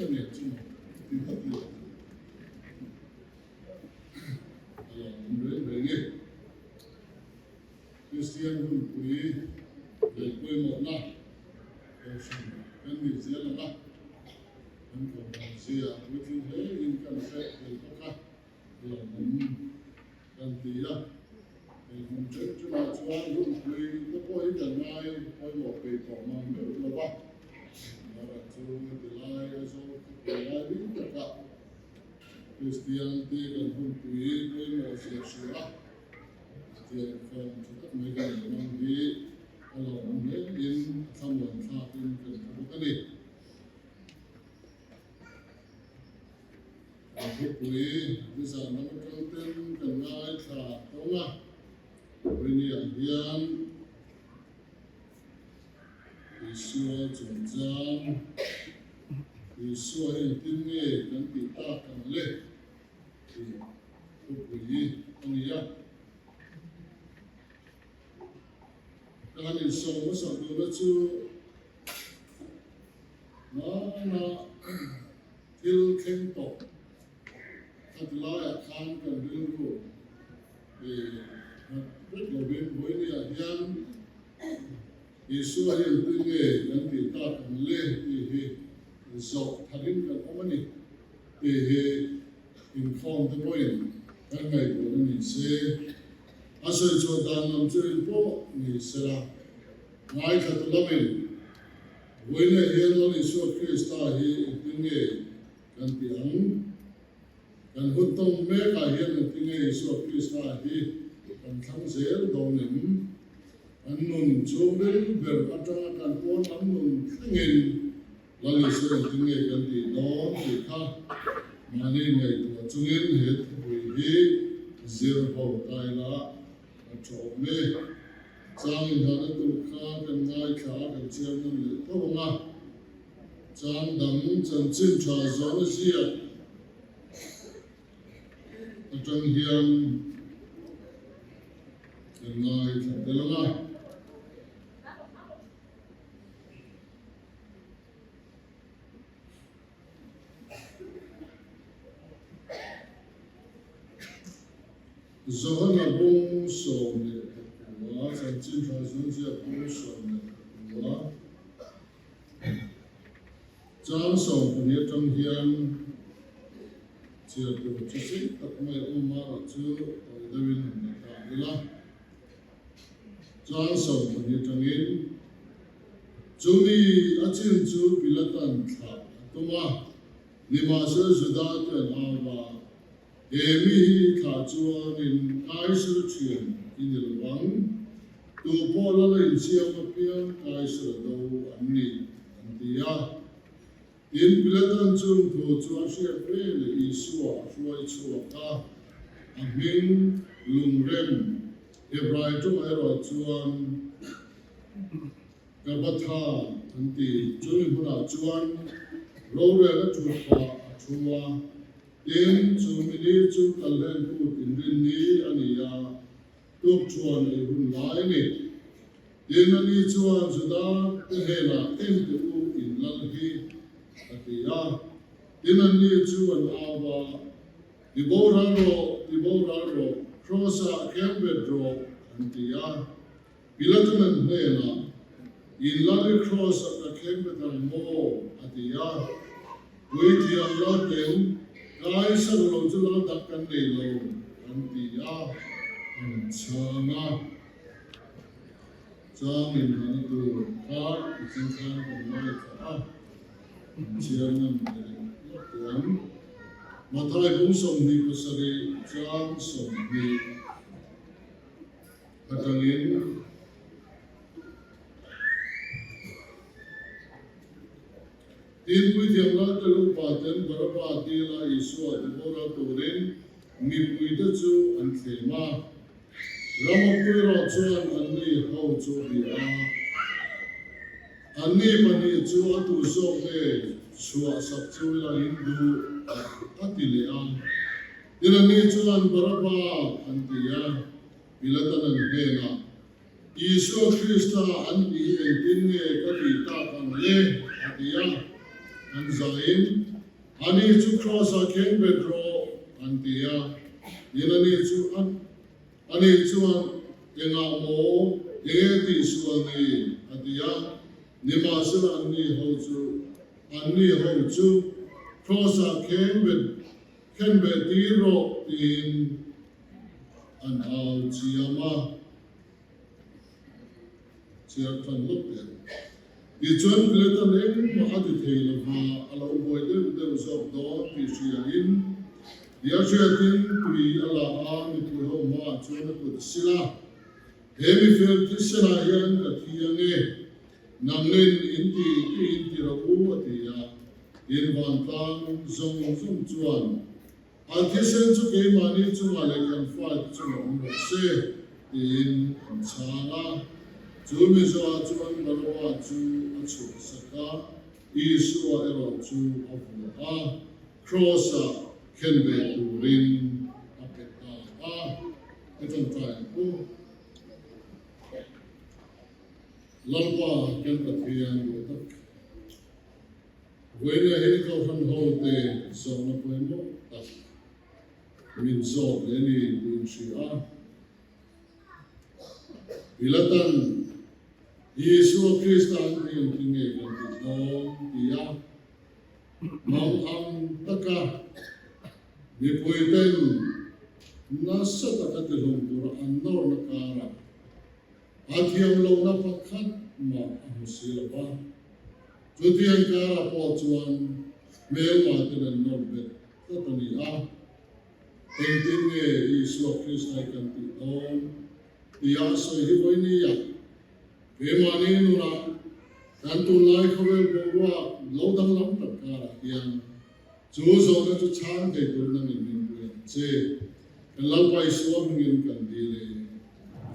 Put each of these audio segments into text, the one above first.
vek a nia chu maw ti phawt ila a lo awm reng reng e. Kristian hunpui leh pawimawhna kohhran kan nih zel ang a, kan kohhran zia puitling hle in kan hreh thei bawk a, a lo awm kan ti a. Hei hmun ṭhen ṭhenah chuan hunpui te pawh hi kan ngai pawimawh peih tawh mang meuh lo va, erawh chu heti lai a zo khawpui lai ding takah Kristian te kan hunpui pawimawh zia hria a, Hetia inkhawm ṭha tak mai kan inhmang hi a lawmawm hle in a thlamuan thlakin kan hre bawk a ni. Kan thupui nizan lam aṭang ten kan ngaithla tawng a, Rini-ah hian Isua chungchang, Isua hi engtin nge kan tih tak ang le? Tih thupui a ni a. Ka han insawm hmasak duhna chu hmana thil thleng tawh khat laiah khan kan rilru nghat vek lovin vawinia hian Isua hi engtin nge kan tih tak ang le tih hi zawh tharin kan awm a ni. Tih hi inkhawm te pawhin kan ngaihtuahna ni se, a sawi chhuah dan lam chu eng pawh ni sela, ngaithla tu lamin vawiinah hian Lal Isua Krista hi engtin nge kan tih ang? Kan hun tawng mekah hian engtin nge Isua Krista hi kan thlang zel dawn em? Kan nun chhungril ber atanga kan pawn lam nun thlengin Lal Isua engtin nge kan tih dawn tih kha mahni ngaihtuah chungin he thupui hi zir ho ta ila a tha awm e. Chang inhahna tur kha kan ngaithla a, kan chiar ngam leh tho ang a. Chang dang chanchin tha zawhna ziak atang hian kan ngaithla tel ang a. Johana bung 19, chanchin tha zunzia bung 19, chang 12 atang hian chhiar tur chi ching tak mai a awm a, erawh chu tawi deuhin han la ta ila. Chang 12 atangin Chumi a chin chu Pilatan thlah a tum a, nimahsela Juda te an au va, He mi hi thlah chuanin Kaisara thian i ni lo vang, tu pawh lal a insiam apiang Kaisara do an ni, an ti a. Tin, Pilatan chung thu chu a hriat ve leh Isua a hruai chhuak a, a hming lungrem Hebrai tawngah erawh chuan Gabatha an ti. Chumi hmunah chuan rorel a thut pah a thu a. Tin, chumi ni chu Kalhlen kut inrinni a ni a, tukṭhuan ei hun lai a ni. Tin, ani chuan Juda te hnenah en teh u in lal hi a ti a. Tin, anni chu an au va, Ti boral rawh, ti boral rawh, Kraws-ah khem bet rawh, an ti a. Pilatan an hnenah, In lal i Kraws-ah ka khem bet ang maw? a ti a. Puithiam lalten, Kaisar lo chu lal dak kan nei lo, an ti a, an chhang a. Chang inhana tur kha i chingkhan kan ngaithla a, an chhiar ngam leh lawk teh ang. Mathai bung 27 chang 20 atangin Tin, Puithiam Lalte lupa ten Baraba dila Isua tiboral turin mipuite chu an thlem a. Rama puirawh chuan anni ho chu a bia a. Anni pahnih chu a tu zawk nge chhuah sak chu ila in duh a ti leh a. Tin, anni chuan Baraba an ti a, Pilatan an hnenah, Isua Krista an tih hi engtin nge ka tih tak ang le? a ti a. An zahin. Ani chu Kraws-ah khengbet rawh, an ti a. Tin, ani chu a ani chuan, Engah maw, enge tihsual ni? a ti a. Nimahsela anni ho chu anni ho chu Kraws-ah khengbet khenbeh tir rawh tiin an au chiam a. Chhiar tan lawk teh. Tichuan Pilatan engmah a ti thei lo va, a lo buai deuh deuh zawk dawn tih hriain tia hriatin tui a la a, mipui ho hmaah chuan a kut a sil a, He mifel thisenah hian ka thi ange, nangnin in ti tiin ti rawh u a ti a, tin vantlang zawng zawng chuan A thisen chu keimahni chungah leh kan fate chungah awm rawh se, tiin an chhang a. Chu Mizoa chuan Baraba chu a chhuahsak a, Isua erawh chu a vuah a, Kraws-ah khen ve turin a pe ta a. I tawngtai ang u. Lalpa kan Pathian duh tak. Vawiina hi Kohhran hote zawhna pawimawh tak min zawt leh a ni tih in hria a. Pilatan Isua Krista an tih engtin nge kan tih dawn tia mang ang taka mipuiten nasa taka tihlawm tura an nawrna karah A thiam lohna pakhat mah a hmu si lo va. Chutiang karah pawh chuan hmelma ten an nawr bet tlat a ni a. Engtin nge Isua Krista hi kan tih dawn? tia a sawi hi vawinia keimahni nunah kan tunlai khawvel boruak lo danglam tak karah hian Chu zawhna chu chhang thei tur nangin min pui ang che. Kan Lalpa Isua hmingin kan dil e.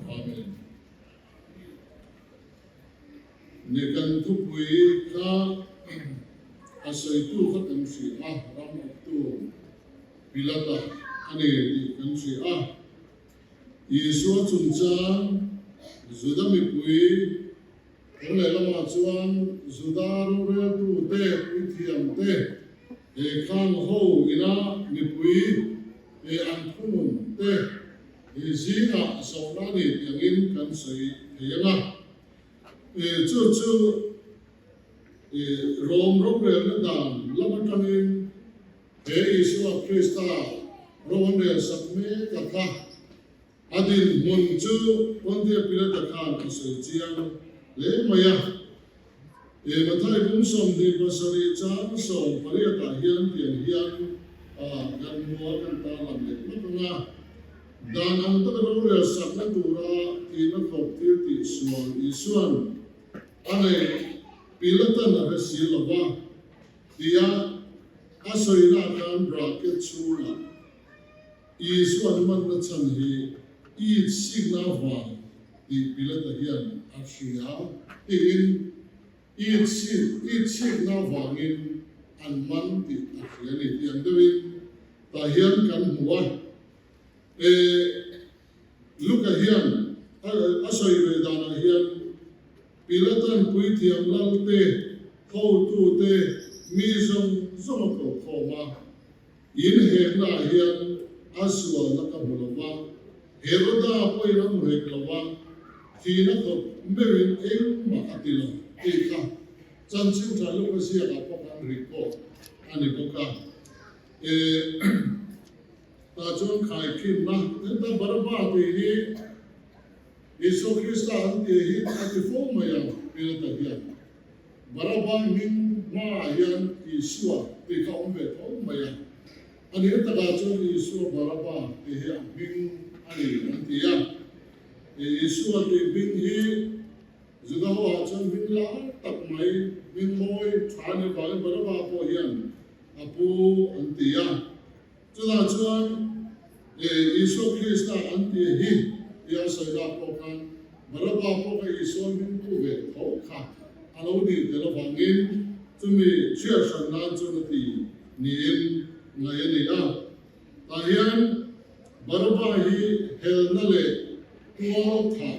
Amen. Ni kan thupui kha a sawitu kha kan hria a, ram awptu Pilata a ni tih kan hria a. Isua chungchang Juda mipui Kawng lehlamah chuan Juda roreltute, puithiamte, he khang ho ina mipui he an thunun te hi zingah zawhna a ni tih angin kan sawi thei ang a. Chu chu Rom rorelna dan lam atangin he Isua Krista ro an relsak mek a kha. A dinhmun chu Pontia Pilata khan a sawi chiang hle mai a. He Mathai kum 27 chang 18 ah hian tiang hian kan hmu a, kan tarlang leh lawk ang a. Dan ang taka rorel sakna tura thihna khawp thil tih sual Isuan a neih Pilatan a hre si lo va tia a sawina khan bracket chhungah Isuan manna chhan hi it sikna avang tih Pilata hian a hria tiin it sik it sikna avangin an man tih a hria a ni tih ang deuhin tah hian kan hmu a. E Luka hian a sawi ve danah hian Pilatan puithiam lalte, hotute, mi zawng zawng a kokhawm a. In heknaah hian a sualna ka hmu lo va, Heroda pawhin a hmu hek lo va, thihna khawp meuhin engmah a ti lo tih kha chanchin tha Luka ziakah pawh khan record a ni bawk a. E Tah chuan khaikhinna, Enta Baraba tih hi Isua Krista an tih hi a ti fo mai ang Pilata hian. Baraba hming hmaah hian Isua tih kha awm ve tho mai a. A nih takah chuan Isua Baraba tih hi a hming a ni an ti a. Isua tih hming hi Juda hoah chuan hming lar tak mai, hming mawi tha a nih avangin Baraba pawh hian a pu an ti a. Chutah chuan Isua Krista an tih hi tia a sawi lak pawh khan Baraba pawh kha Isua hming pu ve tho kha a lo nih tel avangin chumi chhiar hran nan chuan a ti niin ngaih a ni a. Tah hian Baraba hi helna leh tual thah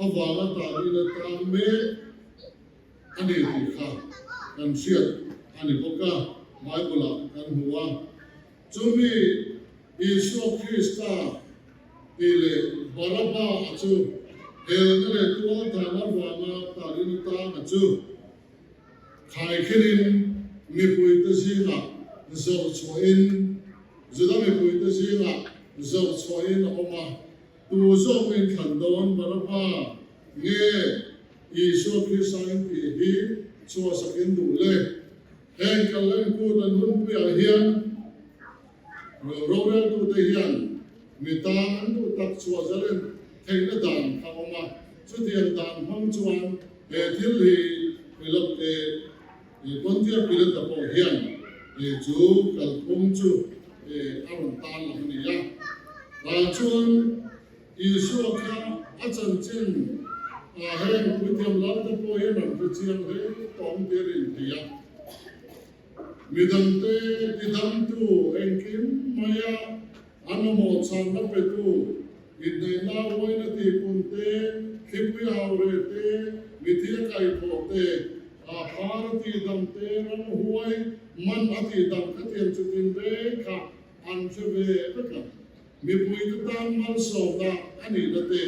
avanga tanin a tang mek a ni tih kha kan hriat a ni bawk a. Bible-ah kan hmu a. Chumi Isua Krista tih leh Baraba-a chu helna leh tualthahna avanga talin atanga chu khaikhelin mipuite zingah zawrh chhuahin Juda mipuite zingah zawrh chhuahin a awm a. Tu zawk in thlan dawn Baraba nge Isua Krista in tih hi chhuahsak in duh le? Heng Kallen Kut an hunpuiah hian roreltute hian mi tan an duh tak chhuah zalen theihna dan kha a awm a, chutiang dan hmang chuan he thil hi Pilate Pontia Pilata pawh hian chu kalphung chu a rawn tan lang a ni a. Tah chuan Isua kha a chanchin ah heng puithiam lalte pawh hian an hre chiang hle tawng tih a rin thei a. Midangte tidamtu engkim maia an mamawh chhanna petu, inneihna uaina tihpun te, thlipui au reh te, mithi a kaihthawh te, a phar a tihdam te, ramhuai man a tihdam khatiang chutin reng kha an hre ve vek a. Mipuite tan malsawmna a nihna te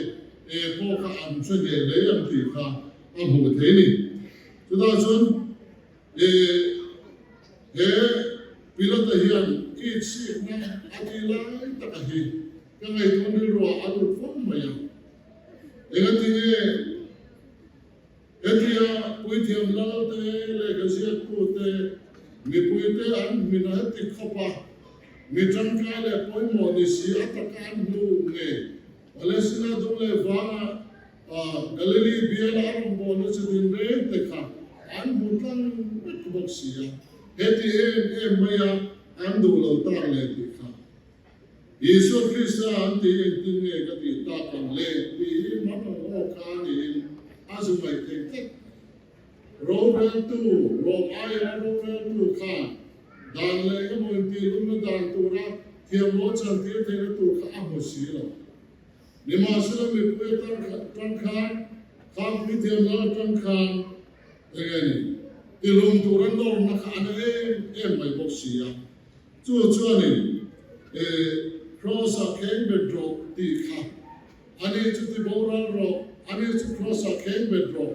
e pawh kha an hre hle hle ang tih kha a hmuh thei a ni. Chutah chuan e he Pilata hian itsikna a tih lai taka hi ka ngaihtuah rilruah a lut fo mai a. Engatinge Hetia puithiam lalte, lehkha ziaktute, mipuite an hmin a heti khawp a, mi tangkai leh pawimawh ni si a taka an hmu nge? Palestina dung leh vanga Galili biala a rawngbawlna chi din reng te kha an hmu tlang vek bawk si a, heti em em maia an duh lo tak leh tih kha. Isua Krista an tih engtin nge ka tih tak ang le tih hi hman ang aw kha niin a zu ngaih theih tlat mai. Roreltu, Rom aia roreltu khan dan leh emaw intih lumna dan tura thiamlo chantir theihna tur kha a hmu si lo. Nimahsela mipui atang khan, khang puithiamna atang khan enge ni, tilum tura nawrna kha a na em em mai bawk si a. Chu chuanin e Kraws-ah kheng bet rawh tih kha ani chu ti boral rawh, ani chu Kraws-ah kheng bet rawh.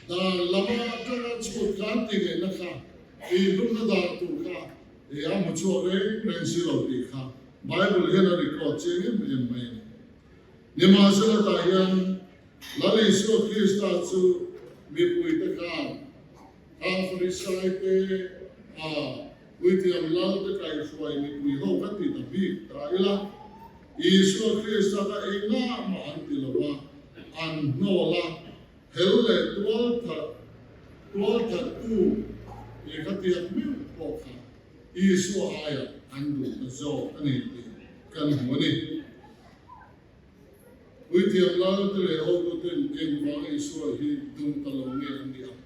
Dan lama atanga chhut khan ti ngaihna kha, tihhlumna dan tur kha e a hmu chhuak reng reng si lo tih kha Bible hian a record chiang em em mai a ni. Nimahsela tah hian Lal Isua Krista chu mipuite khan Khang Farisai te a puithiam lal te kaihhruai mipui ho kha ti ta bik ta ila, Isua Krista kha engah mah an ti lo va, an hnawl a, hel leh tualthat tualthattu lehkha tiak meuh pawh kha Isua aiah an duh ta zawk a ni tih kan hmu a ni. Puithiam lal te leh hotuten engvang Isua hi duh ta lo nge an nih ang?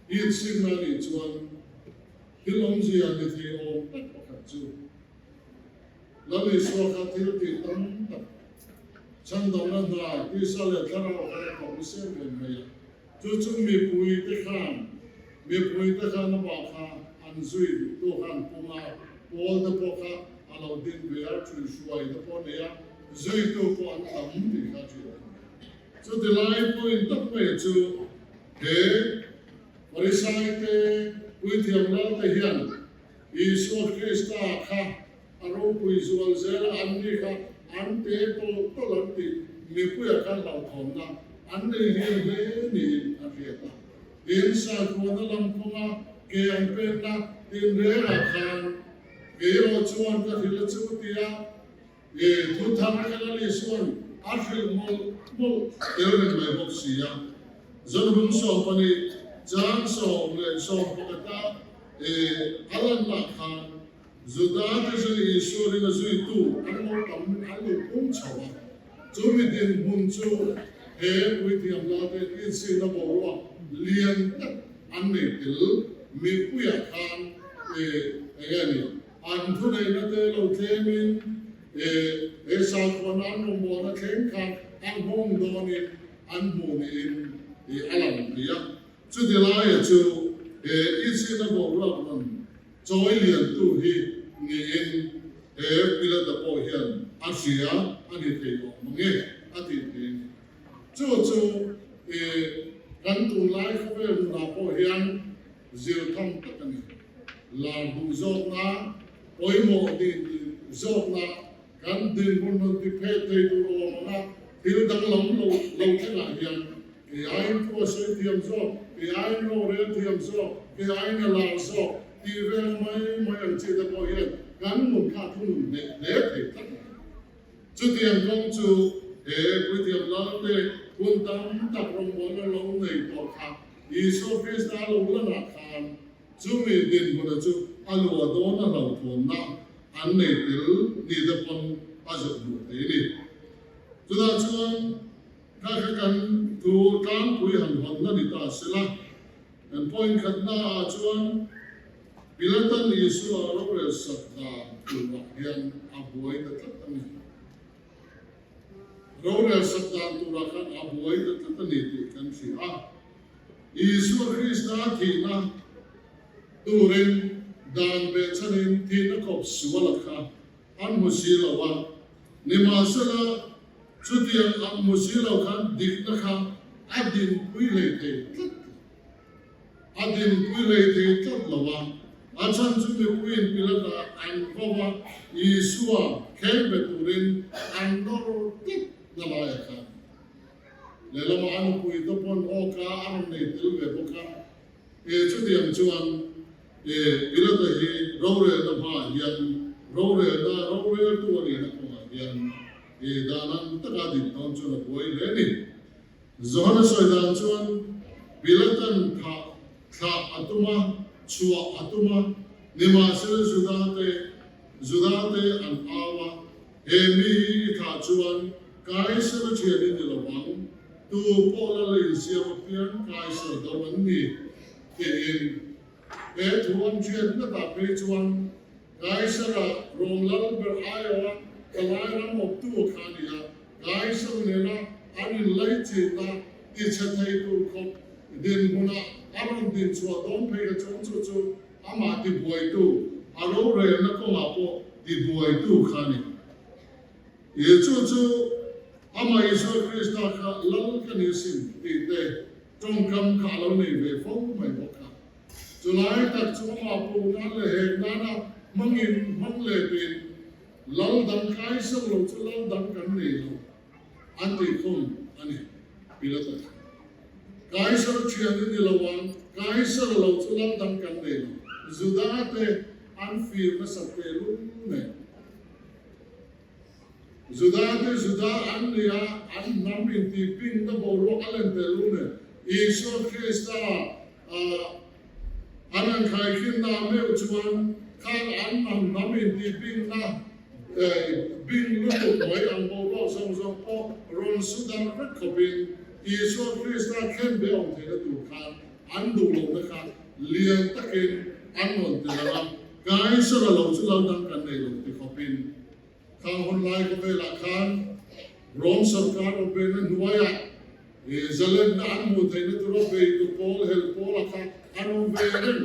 Inchhirna nih chuan thil awmzia ni thei awm tak pakhat chu Lal Isua kha thil tih tam tak chhandamna hna tisa leh thlarau kha a thawk nasa em em mai a. Chu chu mipuite khan mipuite khan amah kha an zui duh tu kha an pung a, pawl te pawh kha a lo din ve a, ṭhuihruai te pawh a nei a, zuitu pawh an tam tih kha a hriat a ni. Chuti lai pawhin tak mai chu he Farisaite puithiam lalte hian Isua Krista kha a ropui zual zel a, an ni kha an te tawlh tawlh an tih mipuia khan hlauhthawnna an nei hliam hle niin a hriat a. Tin, sakhuana lam kawnga ke an penna tinrengah khan kei erawh chuan ka hrilh a chu tia I thu thar kha Lal Isua'n a hrilh mawlh mawlh tel reng mai bawk si a. Zawlhung 12 chang 11 i a lanna khan Juda te chu Isua ringa zuitu an lo tam an lo pung chho a. Chumi dinhmun chu he puithiam lalte inchhirna boruak lian tak an nei tel mipuiah khan i eng nge ni? An thuneihna te lo tlemin he sakhuana an rawngbawlna thleng khan a nghawng dawnin an hmuh niin a lang thei a. Chuti laia chu He Isina boruak rawn chawi liantu hi niin he Pilata pawh hian a hria a ni thei awm mang e a tih thei a ni. Chu chu i kan tunlai khawvel nunah pawh hian zir tham tak a ni. Lar duh zawkna, pawimawh nih zawkna kan dinhmun rawn ti phet thei tur awm anga thil danglam lo lo thlengah hian Kei aiin thu a sawi thiam zawk, kei aiin rorel thiam zawk, kei aiin a lar zawk tih vel mai mai ang chi te pawh hian kan nun kha a thunun hneh hle thei tlat a ni. Chutiang kawng chu he Puithiam Lalte hun tam tak rawngbawlna lo nei tawh kha Isua Krista lo lanah khan chumi dinhmuna chu a luah dawn a hlauhthawnna an nei tel ni te pawn a zawh hmuh thei a ni. Chutah chuan Kha kha kan thu tlangpui han hawnna ni ta se la, kan point khatna ah chuan Pilatan Isua rorel sak dan turah hian a buai ta tlat a ni. Rorel sak dan turah khan a buai ta tlat a ni tih kan hria a. Isua Krista thihna turin dan behchhanin thihna kawp suala kha An hmu si lo a, nimahsela chutiang an hmu si lo khan dikna kha a dinpui hlei thei tlat lo. A dinpui hlei thei tlat lo a, a chhan chu mipuiin Pilata an vau a, Isua kheng be turin an nawr tlat na laiah khan lehlamah a nupui te pawn awka a rawn nei tel ve bawk a. E chutiang chuan e Pilata hi rorelna hmaah hian rorelna roreltu a nihna kawngah hian e dan ang taka din dawn chuan a buai hle a ni. Johana sawi dan chuan Pilatan thah thlah a tum a, chhuah a tum a, nimahsela Judate Judate an au a, He mi hi i thah chuan Kaisara thian i ni lo vang, tu pawh lal a insiam apiang Kaisar do an ni, tiin. He thu an hriat ngatah phei chuan Kaisara Rom lal ber aiawha palai ram awptu a kha a ni a, Kaisar nena an inlaichinna tichhe thei tur khawp dinhmunah a rawn dinchhuah dawn phei kha chuan chu chu Amah tibuaitu, a rorelna kawngah pawh tibuaitu kha a ni. I chu chu amah Isua Krista kha Lal ka ni asin tih te tawngkam kha a lo nei ve fo mai bawk a. Chulai tak chu amah puh nan leh hek nana hmangin hmang letin Lal dang kaisar lo chu Lal dang kan nei lo. An tih khum a ni, Pilata kha. Kaisar thian i ni lo ang, Kaisar lo chu lal dang kan nei lo. Juda te an fir nasat teh lul nen. Juda te Juda an ni a, an hnam intih pingna boruak a len teh lul nen. Isua Krista an han khaikhinna meuh chuan khang an hnam intih pingna Bing lutuk mai ang boruak zawng zawng pawh rawn su dar vek khawpin Isua Krista khen be awm theihna tur khan an duh lohna kha lian takin an rawn ti lang a, Kaisara lo chu lo dang kan nei lo ti khawpin khang hun lai khawvelah khan Rom sorkar awmvehna hnuaiah zalenna an hmuh theihna tura beitu pawl hel pawla kha an awm ve reng.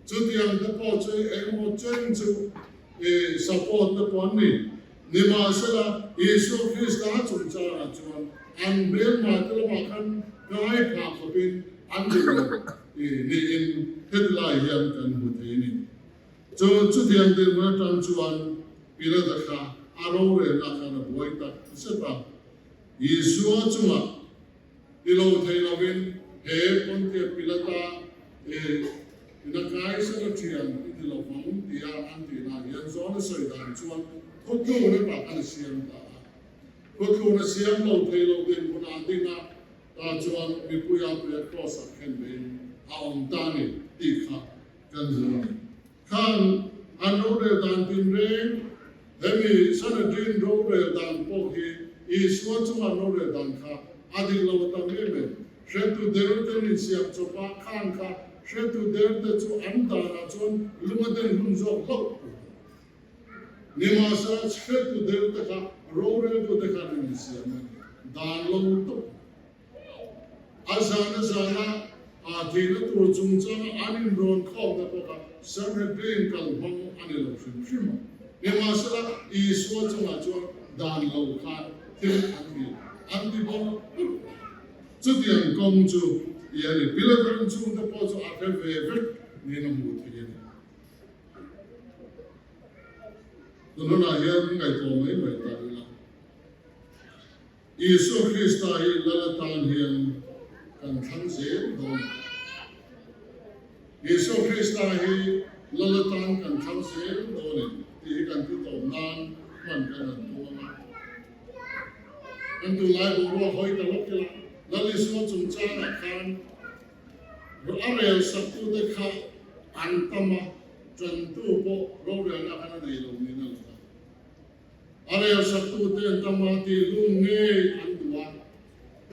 Chutiang te pawh chu engemaw chen chu i support te pawh an ni. Nimahsela, Isua Krista chungchangah chuan an hmelhmai te lamah khan kai phah khawpin an duh lo niin hetilai hian kan hmu thei a ni. Chu chutiang dinhmun atang chuan Pilata kha a rorelna khan a buai tak zet a. Isua chungah Ti lo thei lovin he Pontia Pilata i ina Kaisara thian i ti lo vang tia an tihna hian zawn a sawi dan chuan thutlukna tak a siam ta a. Thutlukna siam lo thei lo dinhmunah ding a ta chuan mipuia tuia kraws ah khen vein a awm ta a ni tih kha kan hmu a ni. Khan an rorel dan tinreng, hemi Sanhedrin rorel dan pawh hi Isua chunga rorel dan kha a dik lo a tam em em. Hretu der te min siam chawp a, khan kha hretu der te chu an danah chuan lung a den hun zawk hlauh tur a ni. Nimahsela hretu der te kha roreltu te khan an insiam a ni, dan lo tawp. A zan a zana a. Thihna tur chungchanga an inrawn khawmna pawh kha Sanhedrin kalhmang a ni lo hrim hrim a. Nimahsela, Isua chungah chuan dan lo khan thil an ti an ti bawk bawk a. Chutiang kawng chu i a ni. Pilata inchhungte pawh chu a hre ve vek niin a hmuh theih a ni. Tunhunah hian ngaihtuah mai mai ta ila. Isua Krista hi Lal atan hian kan thlang zel dawn a. Isua Krista hi Lal atan kan thlang zel dawn em tih hi kan ti tawp nan hman kan han tum ang a. Kan tunlai boruak hawi ta lawk ila, Lal Isua chungchangah khan a rel saktute kha an tam a, tantu pawh rorelna khan a nei lo niin a lang a. A relsaktute tama tih ngei an duh a,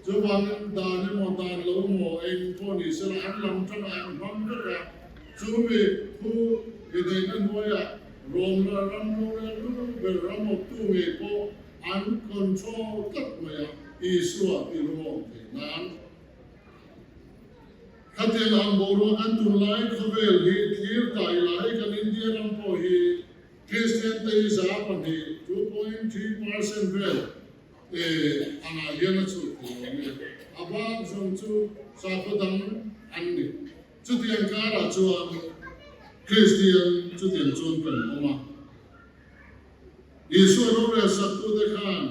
chuvangin dan emaw dan lo emaw eng pawh ni sela an lam tangah an hmang vek a, chumi thu i neihna hnuaiah Rom ram rorel lu ber ram awptu ngei pawh an control tlat mai a, Isua tih lungawm theih nan. Khatiang ang boruak an tunlai khawvel hi thlir tai lai kan India ram pawh hi Kristian te hi 2%, 2.3%, vel angah hian a chhut thei lo mai a, a bak zawng chu sakhaw dang an ni. Chutiang karah chuan Kristian chutiang chuan kan awm a. Isua rorel saktute khan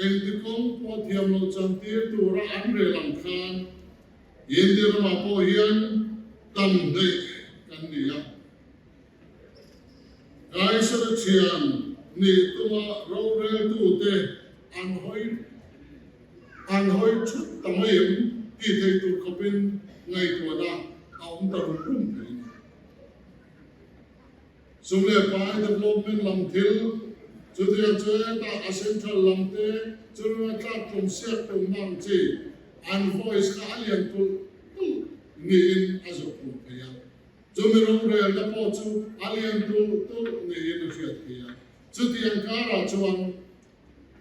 engti kawng pawh thiam loh chantir tura an rel ang khan India ramah pawh hian tam hleih kan ni a. Kaisara thian nih tuma roreltute an hawi an hawi thut ta mai em tih theih tur khawpin ngaihtuahna a awm ta rum rum thei a ni. Sum leh pai development lam thil chutiang chu hetah a central lam te chulunga tlak tum siak tum mang chi an voice kha a lian tulh tulh niin a zawh hmuh theih a. Chumi rorelna pawh chu a lian tulh tulh niin a hriat theih a. Chutiang karah chuan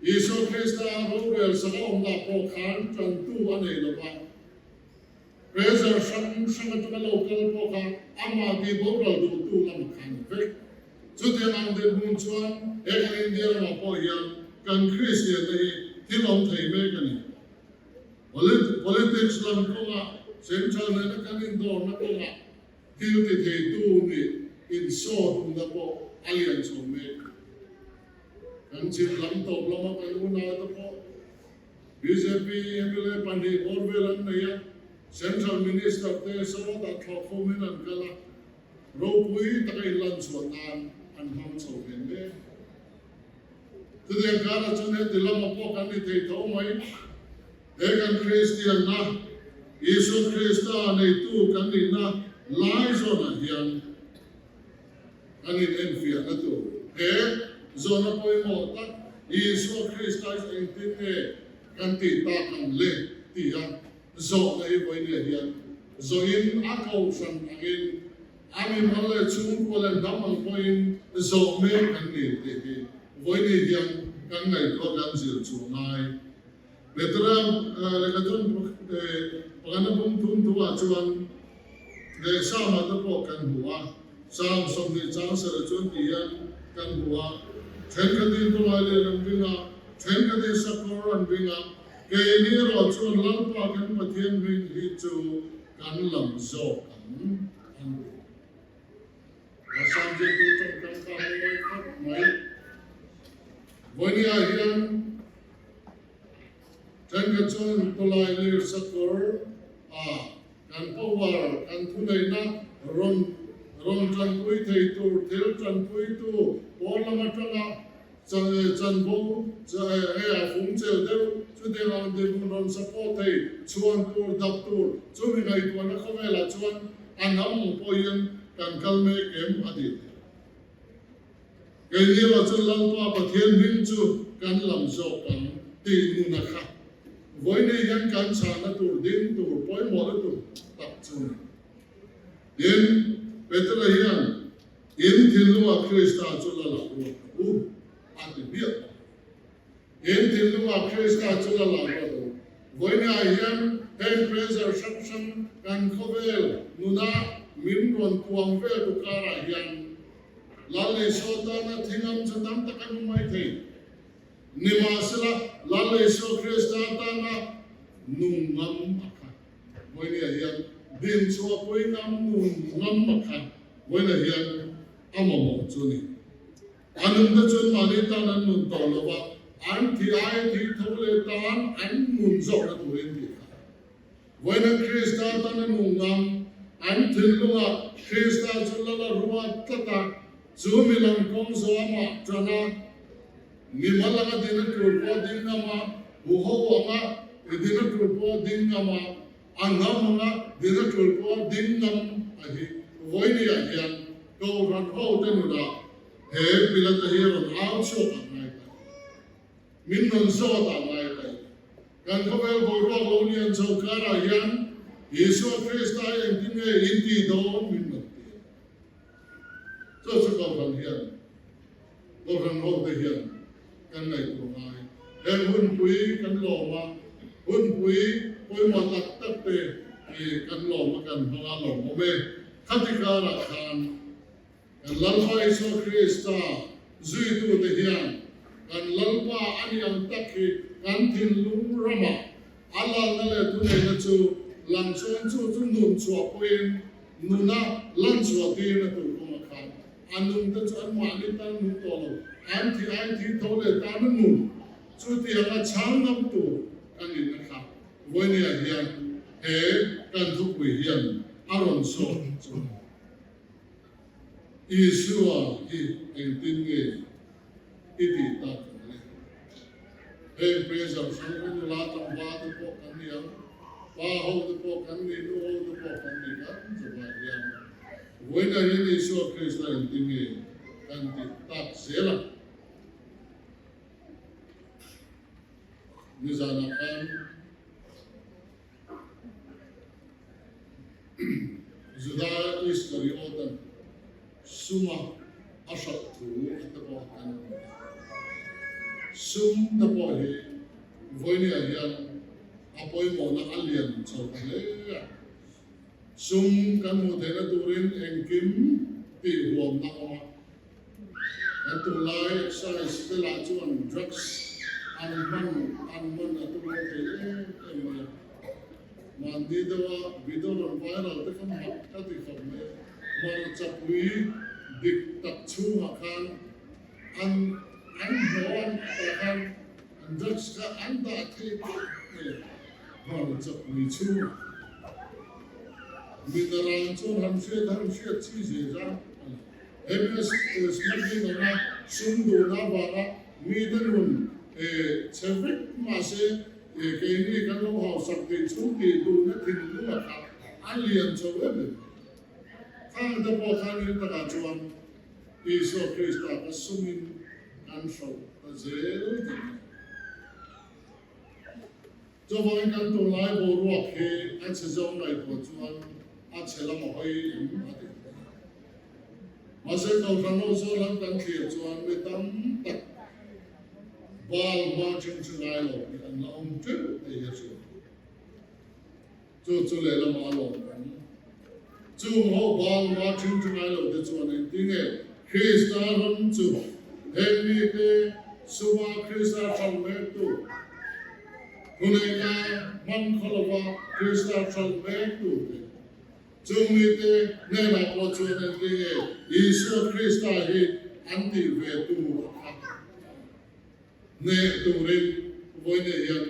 Isua Krista rorel sak a awmna pawh khan tantu a nei lo va. Pressure hrang hrang atanga lo kal pawh kha amah tih boral duhtu lam a khan vek. Chutiang ang dinhmun chuan he kan India ramah pawh hian kan Kristiante hi thil awm thei mek a ni. Politics lam kawngah central nena kan indawrna kawngah thil ti theitu nih insawhna pawh a lian chho mek. Kan chhim lam tawp lama kan unaute pawh bjp mla pahnih bawr vel an nei a, central minister te sawtah thlawhkhumin an kal a, ropui taka inlanchhuah nan an hmang chho ve mek. Chutiang karah chuan heti lamah pawh kan ni thei tho mai. He kan Kristianna, Isua Krista neitu kan nihna lai zawnah hian kan inenfiahna tur he zawhna pawimawh tak Isua Krista hi engtin nge kan tih tak ang le tia zawhna hi vawinia hian zawhin a kohhran angin A mimal leh chhungkua leh hnam ang pawhin zawh mek kan ni tih hi vawiini hian kan ngaihtuah kan zir chu a ngai. Petera lehkha chuan pakhatna bung thum thuah chuan leh Sama te pawh kan hmu a, Sam 20 chang serh chuan ti hian kan hmu a, thenkhatin tawlai leh an ring a, thenkhatin sakawr an ring a, keini erawh chuan Lalpa kan Pathian hming hi chu Kan lam zawk ang an ti. Assam ziaktu tawngkam kha mawi khawp mai. Vawinia hian thenkhat chuan tawlai lir sakawr a kan power, kan thuneihna rawn rawn tanpui thei tur thil tanpuitu pawn lam atanga Chanvo hei a fung chel deuh, chutiang ang dinhmun rawn support thei, chhuan tur, dap tur, chumi ngaihtuahna khawvelah chuan a hnam ang pawh hian kan kal mek em a ti thei. Keini erawh chuan Lalpa Pathian hming chu kan lam zawk ang tih nuna kha vawiini hian kan chhahna tur ding tur pawimawh lutuk tak chu a ni. Tin, Petera hian In thinlungah Krista chu la lah ruat ang u, a ti hmiah bawk. In thinlungah Krista chu la lah ruat ang u. Vawiinah hian heng pressure hrang hrang kan khawvel nuna min rawn tuam vel tu karah hian Lal Isua tana thi ngam chu tam tak an awm mai thei. Nimahsela, Lal Isua Krista tana nung ngam a kha vawiinah hian dinchhuahpui ngam nun ngam a kha vawiinah hian a mamawh chu a ni. A nunte chuan mahni tan an nun tawh lo va, an thi ai thi tho leh tan an nun zawkna turin tih kha. Vawiin Krista tana nung ngam, an thinlungah Krista chu lal a ruat tlat a, chu milang kawng zawmah tan a, mimal anga din a tul pawh ding ngam a, huho anga i din a tul pawh ding ngam a, a ngam anga din a tul pawh ding ngam a hi vawinia hian Kohhran hote nunah he Pilata hi rawn au chhuak ang ngai ta. Min rawn zawt ang ngai ta. Kan khawvel boruak lo lian chho karah hian Isua Krista hi engtin nge in tih dawn min rawn ti a. Chu chu Kohhran hian, Kohhran hote hian kan ngaihtuah ngai. Heng hunpui kan lawm a, hunpui pawimawh tak tak te kan lawm a, kan hmang a lawmawm e. Khati karah khan kan Lalpa Isua Krista zuitute hian kan Lalpa a ni ang tak hi kan thinlung ramah a lalna leh thuneihna chu lang chuan chu chu nun chhuah pawhin nuna lan chhuah tir na tur kawngah khan a nungte chu an mahni tan nung tawh lo, an thi ai thi tho leh tan a nun chutianga chhang ngam tur kan inna kha Vawinia hian he kan thupui hian a rawn zawt chu Isua hi engtin nge i tih tak ang le? Heng pressure hrang hrang nula tlangval te pawh kan ni ang, pa ho te pawh kan ni, nu ho te pawh kan ni kan chuvah hian Vawinia hian Isua Krista engtin nge kan tih tak zel ang? Nizanah khan Juda Iskariotan suma a hralh thu a te pawh kan hmu a. Sum te pawh hi vawinia hian a pawimawhna a lian chho ta hle a. Sum kan hmuh theihna turin engkim tih huamna a awm a. Kan tunlai excise te lah chuan drugs an hman an man a tum lo thei em em mai a. Mahni deuha video rawn viral te kha mak ka ti khawp mai a. Hmarcha pui dik tak chhungah khan an an hnawh an tah khan an drugs kha an dah thei tlat mai a hmarcha pui chhungah. Mi naran chuan han hriat han hriat chi zel a. MS smuggling anga sum duhna avanga mite nun chhe vek mahse keini kan lo hausak theih chu tih duhna thinlung a kha a lian chho em em. Khang te pawh khan in takah chuan Isua Krista ka sumin kan hroh ta zel ta mai. Chuvangin kan tunlai boruak hi a chhe zawng ngaihtuah chuan a chhe lam a hawi em a ti thei a. Mahse Kohhran ho zawn lam kan thlir chuan mi tam tak bal hma ṭhin chu ngai lo hi an la awm ṭeuh tih hi a hriat theih. Chu chu lehlamah a lawm awm. Chung ho bal hma ṭhin chu ngai lo te chuan engtin nge Krista ram chu heng mite suma Krista hralh mektu, thuneihna hman khaw lova Krista hralh mektu te, chung mite hnenah pawh chuan engtin nge Isua Krista hi an tih ve tur a kha? Hneh turin vawiin hian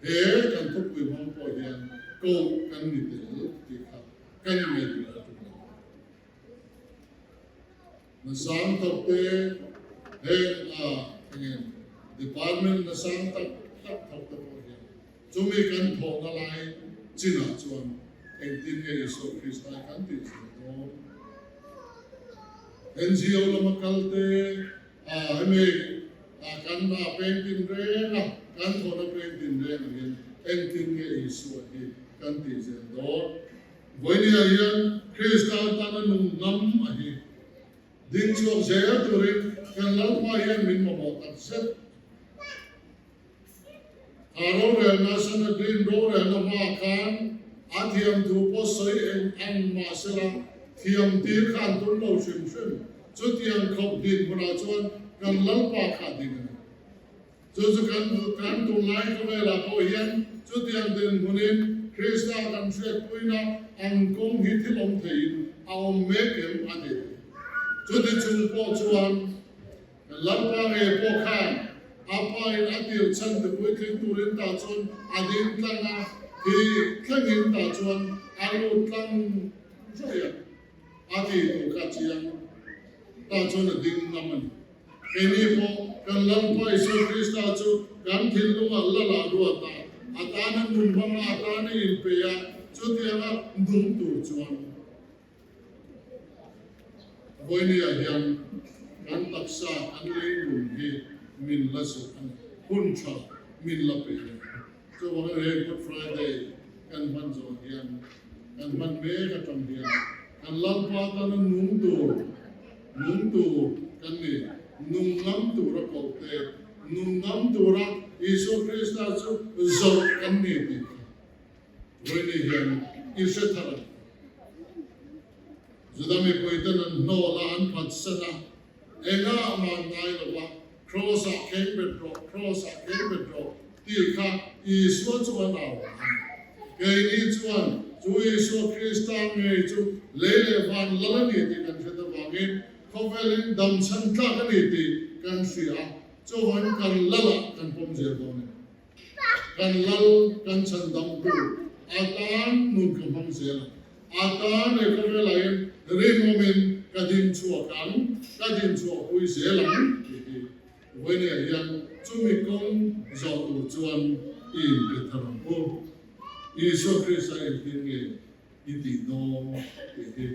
he kan thupui hmang pawh hian ko kan ni tel tih kha kan ngaihtuah a tum lo. Nasang tak te heng a eng department nasang tak tak thawk te pawh hian chumi kan thawhna lai chinah chuan engtin nge Isua Krista kan tih zel dawn? NGO lama kal te A hemi a kan a peng tin reng a, kan thawn a peng tin reng angin engtin nge Isua hi kan tih zel dawn? Vawinia hian Krista tana nung ngam a hi ding chhuak zel turin kan Lalpa hian min mamawh tak zet. Kha rorelna Sanhedrin rorelna hmaah khan a thiam thu pawh sawi eng ang mah sela thiam tir kha an tum lo hrim hrim. Chutiang khawp dinhmunah chuan kan Lalpa kha a ding a ni. Chu chu kan kan tunlai khawvelah pawh hian chutiang dinhmunin Krista kan hriatpuina ang kawng hi thil awm theiin a awm mek em a ti. Chuti chung pawh chuan Kan Lalpa ngei pawh khan a pa in a tir chhan ti puitling turin tah chuan a ding tlang a, thi thlengin tah chuan a lut tlang hruai a, a ti tur kha chiang tah chuan a ding ngam a ni. Keini pawh kan Lalpa Isua Krista chu kan thinlungah lala ruat a, a tana nun hmanga a tana inpeih a, chutianga nung tur chuan Vawinia hian kan taksa kan lei nun hi min la zawh a ni, hun tha min la pe a ni. Chuvangin he Good Friday kan hman zawh hian, kan hman mek atang hian kan Lalpa tana nung tur, nung tur kan ni, nung ngam tura kohte, nung ngam tura Isua Krista chu zawh kan ni tih kha Vawiini hian i hre thar ang. Juda mipuiten an hnawl a, an phatsan a, engah mah an ngai lo va, Kraws-ah kheng bet rawh, Kraws-ah kheng bet rawh tih kha Isua chu an au a ni. Keini chuan chu Isua Krista ngei chu lei leh van lal a ni tih kan hriat avangin khawvelin damchhan tlak a ni tih kan hria a, chuvangin kan lalah kan pawm zel dawn a ni. Kan lal kan chhan damtu a tan nun ka hmang zel a, a tan e khawvelah hian rinawmin ka din chhuak ang, ka din chhuah pui zel ang tih hi vawinia hian chumi kawng zawh tur chuan i inpe thar ang u. Isua Krista engtin nge i tih dawn tih hi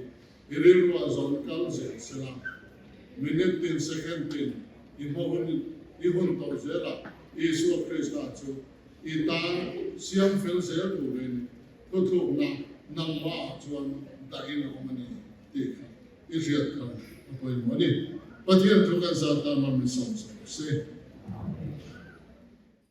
i rilruah zawn kal zel sela, minute tin second tin i hma hun i hun tawh zelah Isua Krista chu i tan siam fel zel turin thuthlukna nangmahah chuan dahin a awm a ni tih kha i hriat kha a pawimawh a ni. Pathian thu kan zat tan a min sawm sak se.